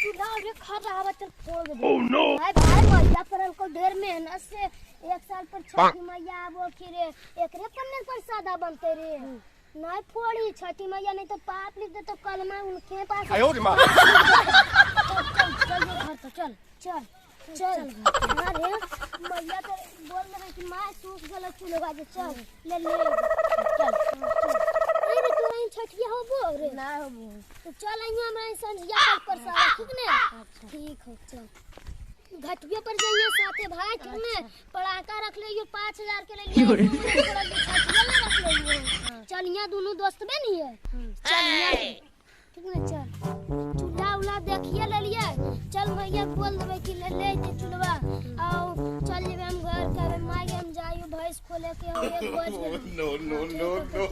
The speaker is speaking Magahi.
चूल्हा रे खराब है, चल फोड़ दे। ओह नो भाई भाई मैया पर को ढेर मेहनत से एक साल पर छठी मैया आबो की रे, एकरे पर ने प्रसादा बनते रे। नहीं फोड़ी छठी मैया नहीं तो पाप लिख दे तो कलमा उनके पास। 哎呦我的妈！ चल चल चल घर तो चल चल चल। अरे मैया तो बोल रहे कि माँ सूख गल चूल्हा जे, चल ले ले चल चल। अरे तू आई छठिया होबो रे? ना होबो। तो चल आई हमरा संझिया पर प्रसाद, ठीक ने? ठीक हो चल घटुए पर जाइए साथे भाई, ठीक ने? पड़ाका रख लियो 5000 के ले लियो, रख लियो। चल यहाँ दोनों दोस्त में नहीं है, चल यहाँ ठीक ने? चल चूल्हा उल्हा देखिए ले लिए। चल भैया बोल देबे कि ले ले के चूल्हा आओ, चल जेबे हम घर कहबे माय हम जाइयो भैंस खोले के हो, 1 बज गेल। No no no no.